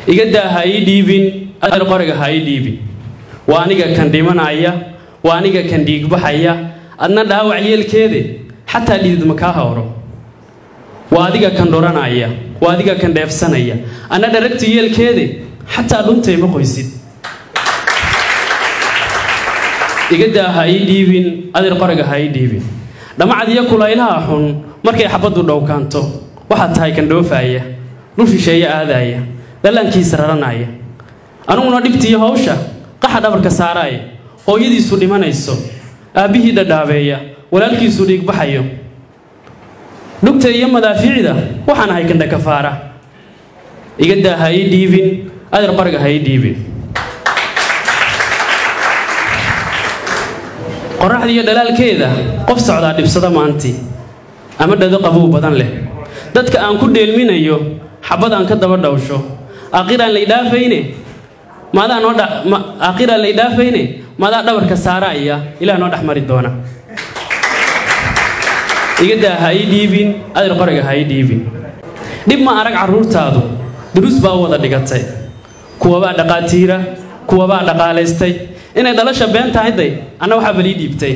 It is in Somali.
Iga daa, ha ii dhiibin adeer, qoriga ha ii dhiibin. Waa aniga kan dhimanaya, waa aniga kan dhiigbaxaya, adna dhaawac yeelkeede xataa dhidid ma kaa hawro. Waa adiga kan dhoranaya, waa adiga kan dheefsanaya, anna dharagta yeelkeede xataa dhuntay ma qoysid. Iga daa, ha ii dhiibin adeer, qoriga ha ii dhiibin. Dhamacad iyo kulaylaha xun markay xabaddu dhowkaanto, waxaad tahay kan dhoofaaya, dhul shisheeye aadaya, dhallaankiisa raranaya, aniguna dhibtiiyo hawsha qaxa dhabarka saaraaya. Hooyadiisu dhimanayso, aabbihii dhadhaabeeya, walaalkiisu dhiigbaxayo, dhugta iyo madaafiicda waxaan ahay kandhakafaara. Iga daa, ha ii dhiibin adeer, qoriga ha ii dhiibin. Qoraxda iyo dhalaalkeeda qof socdaa dhibsada maantii ama dhado qabow badan leh, dadka aan ku dheelminayo xabad aan ka daba dhawsho. Aakhiraan laydhaafayne maadaa noo dha, aakhiraan laydhaafayne maadaa dhabarka saaraaya, Ilaah noo dhex mari doona. Iga daa, ha ii dhiibin adeer, qoriga ha ii dhiibin. Dhib ma arag carruurtaadu, duruus baa u wada dhigatay, kuwabaa dhaqaatiira, kuwabaa dhaqaalaystay. Inay dhalasha been tahay day, anna waxaa balii dhiibtay.